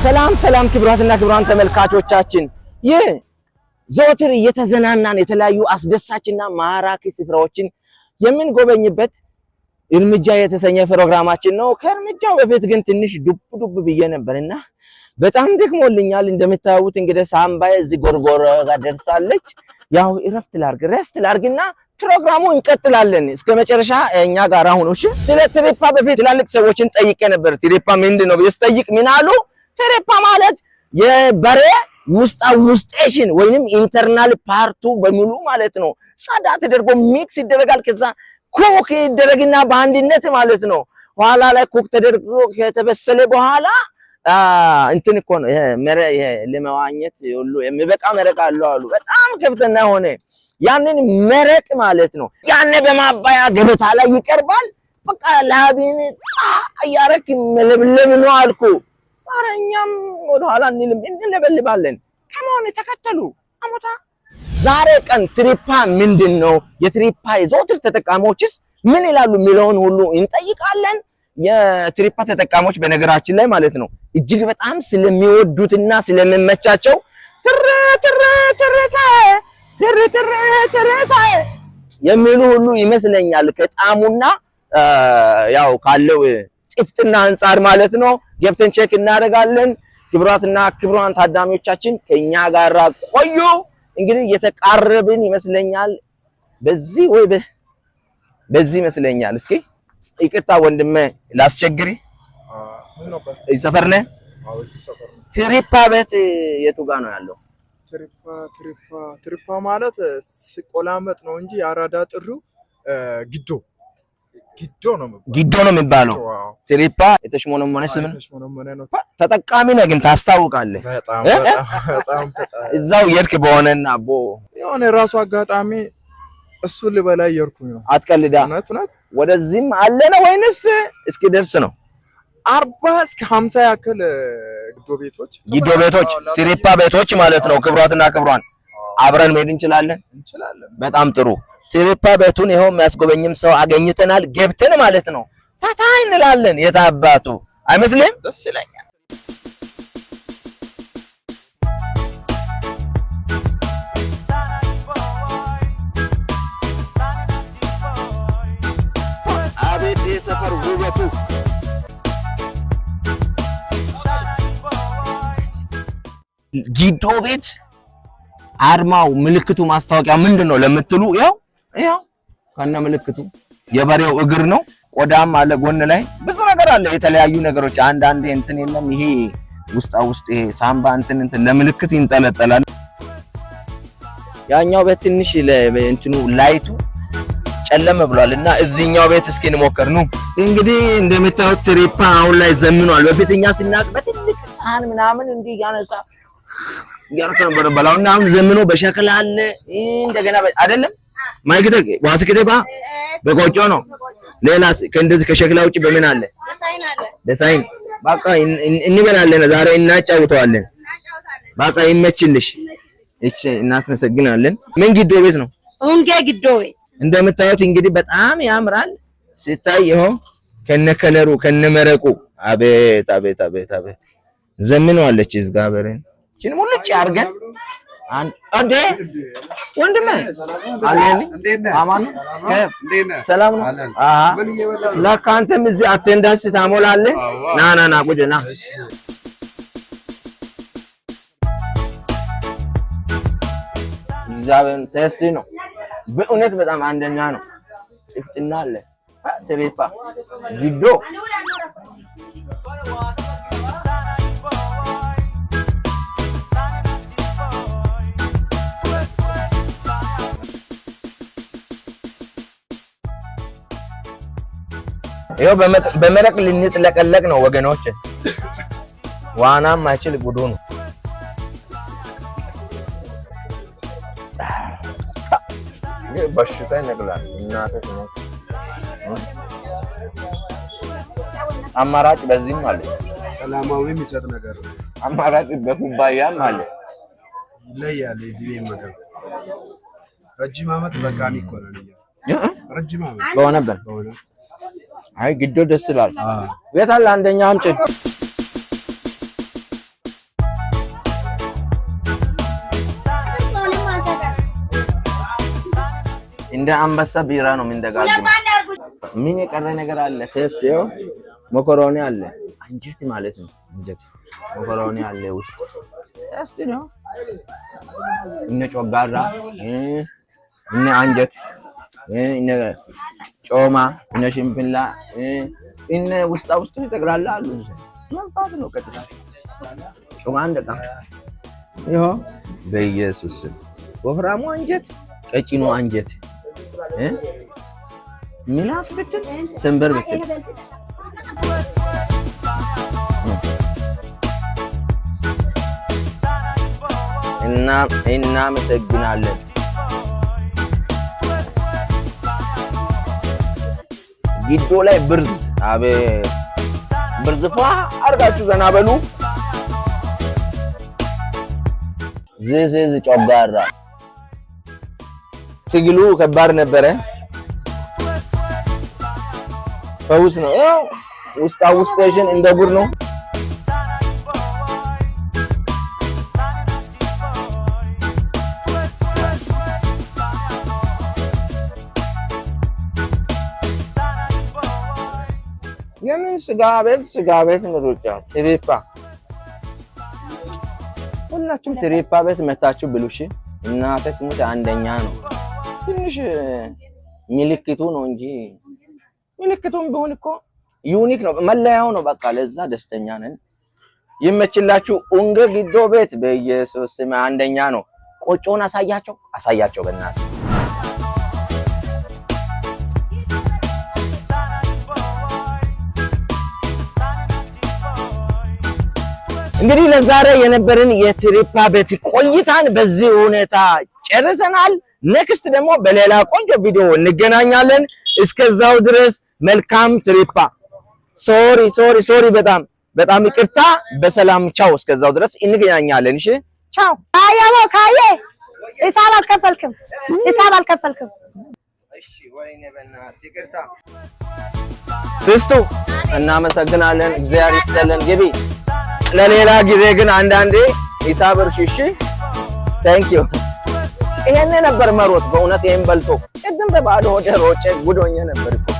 ሰላም ሰላም፣ ክቡራትና ክቡራን ተመልካቾቻችን፣ ይህ ዘወትር እየተዝናናን የተለያዩ አስደሳችና ማራኪ ስፍራዎችን የምንጎበኝበት እርምጃ የተሰኘ ፕሮግራማችን ነው። ከእርምጃው በፊት ግን ትንሽ ዱብ ዱብ ብዬ ነበርና በጣም ደክሞልኛል። እንደምታዩት እንግዲህ ሳምባዬ እዚህ ጎርጎሮ ጋር ደርሳለች። ያው እረፍት ላርግ፣ rest ላርግና ፕሮግራሙ እንቀጥላለን እስከ መጨረሻ እኛ ጋር አሁን። እሺ፣ ስለ ትሪፓ በፊት ትላልቅ ሰዎችን ጠይቄ ነበር። ትሪፓ ምንድን ነው ብዬ ስጠይቅ ምን አሉ? ትሪፓ ማለት የበሬ ውስጣ ውስጤሽን ወይንም internal part ኡ በሙሉ ማለት ነው። ጸዳ ተደርጎ mix ይደረጋል። ከዛ cook ይደረግና በአንድነት ማለት ነው። ኋላ ላይ cook ተደርጎ ከተበሰለ በኋላ እንትን እኮ ነው፣ ይሄ ለመዋኘት ሁሉ የሚበቃ መረቅ አለው አሉ። በጣም ከፍተኛ ሆነ። ያንን መረቅ ማለት ነው። ያኔ በማባያ ገበታ ላይ ይቀርባል። በቃ ላብን እያረክ መለብለብ ነው አልኩ። ዛሬ እኛም ወደኋላ እንልም፣ እንለበልባለን። ከመሆን ተከተሉ አሞታ። ዛሬ ቀን ትሪፓ ምንድን ነው? የትሪፓ የዘወትር ተጠቃሚዎችስ ምን ይላሉ የሚለውን ሁሉ እንጠይቃለን። የትሪፓ ተጠቃሚዎች በነገራችን ላይ ማለት ነው እጅግ በጣም ስለሚወዱትና ስለሚመቻቸው ትር ትር ትርታ ትር ትር ትርታ የሚሉ ሁሉ ይመስለኛል፣ ከጣሙና ያው ካለው ጥፍጥና አንጻር ማለት ነው። ገብተን check እናደርጋለን። ክቡራትና ክቡራን ታዳሚዎቻችን ከኛ ጋር ቆዩ። እንግዲህ እየተቃረብን ይመስለኛል። በዚህ ወይ በዚህ ይመስለኛል። እስኪ ይቅርታ ወንድሜ ላስቸግሪ። እዚህ ሰፈር ነህ? ትሪፓ ቤት የቱ ጋር ነው ያለው? ትሪፓ፣ ትሪፓ፣ ትሪፓ ማለት ሲቆላመጥ ነው እንጂ የአራዳ ጥሪው ጊዶ ጊዶ ነው የሚባለው። ጊዶ ነው የሚባለው። አዎ። ትሪፓ የተሽሞነሞነ ስም ነው። የተሽሞነሞነ ነው። ተጠቃሚ ነህ ግን ታስታውቃለህ። በጣም። እ? በጣም በጣም በጣም። እዛው የድክ በሆነና ቦ የሆነ ራሱ አጋጣሚ እሱን ልበላ እየሄድኩኝ ነው። አትቀልዳ። እውነት እውነት። ወደዚህም አለ ነው ወይንስ እስኪ ደርስ ነው? 40 እስከ 50 ያክል ጊዶ ቤቶች። ጊዶ ቤቶች፣ ትሪፓ ቤቶች ማለት ነው። ክቡራትና ክቡራን አብረን መሄድ እንችላለን። እንችላለን። በጣም ጥሩ። ትሪፓ ቤቱን ይኸው የሚያስጎበኝም ሰው አገኝተናል። ገብተን ማለት ነው ፈታ እንላለን። የታባቱ አይመስልም? ደስ ይለኛል። አቤት የሰፈር ውበቱ! ጊዶ ቤት አርማው፣ ምልክቱ፣ ማስታወቂያ ምንድን ነው ለምትሉ ያው ያው ከነ ምልክቱ የበሬው እግር ነው። ቆዳም አለ ጎን ላይ፣ ብዙ ነገር አለ። የተለያዩ ነገሮች አንዳንዴ እንትን የለም፣ ይሄ ውስጣ ውስጥ ይሄ ሳምባ እንትን እንትን ለምልክት ይንጠለጠላል። ያኛው ቤት ትንሽ እንትኑ light ኡ ጨለም ብሏል እና እዚህኛው ቤት እስኪ እንሞክር ነው። እንግዲህ እንደምታዩት ትሪፓ አሁን ላይ ዘምኗል። በፊት እኛ ስናቅ በትልቅ ሳህን ምናምን እንዲህ እያነሳ እያደረክ ነበር በላው እና አሁን ዘምኖ በሸክላ አለ እንደገና አይደለም ማይክተ ዋስክቴ ባ በቆጮ ነው። ሌላ ከእንደዚህ ከሸክላ ውጭ በምን አለ? በሳይን በቃ እንበላለን። ዛሬ እናጫውተዋለን። በቃ ይመችልሽ። እሺ፣ እናስመሰግናለን። ምን ጊዶ ቤት ነው? ኡንጌ ጊዶ ቤት። እንደምታዩት እንግዲህ በጣም ያምራል ሲታይ፣ ይኸው ከነ ከለሩ ከነ መረቁ፣ አቤት አቤት አቤት አቤት፣ ዘምነዋለች። እግዚአብሔርን እቺን ሙልጭ አድርገን አንዴ ወንድሜ አለኝ። አማን ነው? ሰላም ነው? አሃ፣ ለካ አንተም እዚህ attendance ታሞላለህ። ና ና ና፣ ቁጭ ና። እግዚአብሔርን tasty ነው። በእውነት በጣም አንደኛ ነው። ጥፍጥና አለ። ትሪፓ ጊዶ። ይኸው በመረቅ ልንጥለቀለቅ ነው ወገኖች። ዋናም አይችል ጉዱ ነው። ይህ በሽታ ይነቅላል። እናትህ ትሞት። አማራጭ በዚህም አለ። ሰላማዊ የሚሰጥ ነገር ነው። አማራጭ በኩባያም አለ። ይለያል። የዚህ ቤት ምግብ ረጅም ዓመት በቃሚ እኮ ነን እኛ። ረጅም ዓመት። በሆነበት በሆነ አይ ግዶ ደስ ይላል። የት አለ አንደኛ አምጪ። እንደ አንበሳ ቢራ ነው የምንደጋግመው። ምን የቀረ ነገር አለ? Taste ይኸው መኮሮኒ አለ። አንጀት ማለት ነው። አንጀት መኮሮኒ አለ ውስጥ taste ነው። እነ ጮጋራ፣ እነ አንጀት፣ እነ ጮማ፣ እነ ሽምብላ፣ እነ ውስጣ ውስጡ ጠቅላላ አሉ። መምጣት ነው ቀጥታ ጮማ አንድ ዕቃ ይኸው በኢየሱስ ስም ወፍራሙ አንጀት፣ ቀጭኑ አንጀት፣ ምላስ ብትል ሰንበር ብትል እና እናመሰግናለን። ጊዶ ላይ ብርዝ፣ አቤት ብርዝ ፏ አድርጋችሁ ዘና በሉ። ዝዝዝ ጮጋራ ትግሉ ከባድ ነበረ። ፈውስ ነው። ያው ውስጣ ውስጥሽን እንደ ጉድ ነው። የምን ስጋ ቤት ስጋ ቤት ሩጫ ትሪፓ፣ ሁላችሁም ትሪፓ ቤት መታችሁ ብሉ። እሺ እናቴ ትሙት አንደኛ ነው። ትንሽ ምልክቱ ነው እንጂ ምልክቱም ቢሆን እኮ unique ነው፣ መለያው ነው። በቃ ለዛ ደስተኛ ነን። ይመችላችሁ። ኡንገ ጊዶ ቤት በኢየሱስ ስም አንደኛ ነው። ቆጮውን አሳያቸው፣ አሳያቸው በእናትህ። እንግዲህ ለዛሬ የነበረን የትሪፓ ቤት ቆይታን በዚህ ሁኔታ ጨርሰናል። Next ደግሞ በሌላ ቆንጆ ቪዲዮ እንገናኛለን። እስከዛው ድረስ መልካም ትሪፓ። Sorry, sorry, sorry፣ በጣም በጣም ይቅርታ። በሰላም ቻው። እስከዛው ድረስ እንገናኛለን። እሺ ቻው። ካየሞ ካዬ ሂሳብ አልከፈልክም፣ ሂሳብ አልከፈልክም። እሺ ወይኔ በእናትህ ይቅርታ። ሲስቱ እናመሰግናለን። እግዚአብሔር ይስጥልን። ግቢ። ለሌላ ጊዜ ግን አንዳንዴ ሂሳብ እርሺ። እሺ thank you። ይሄን ነበር መሮጥ በእውነት ይሄን በልቶ ቅድም በባዶ ሆዴ ሮጬ ጉድ ሆኜ ነበር እኮ።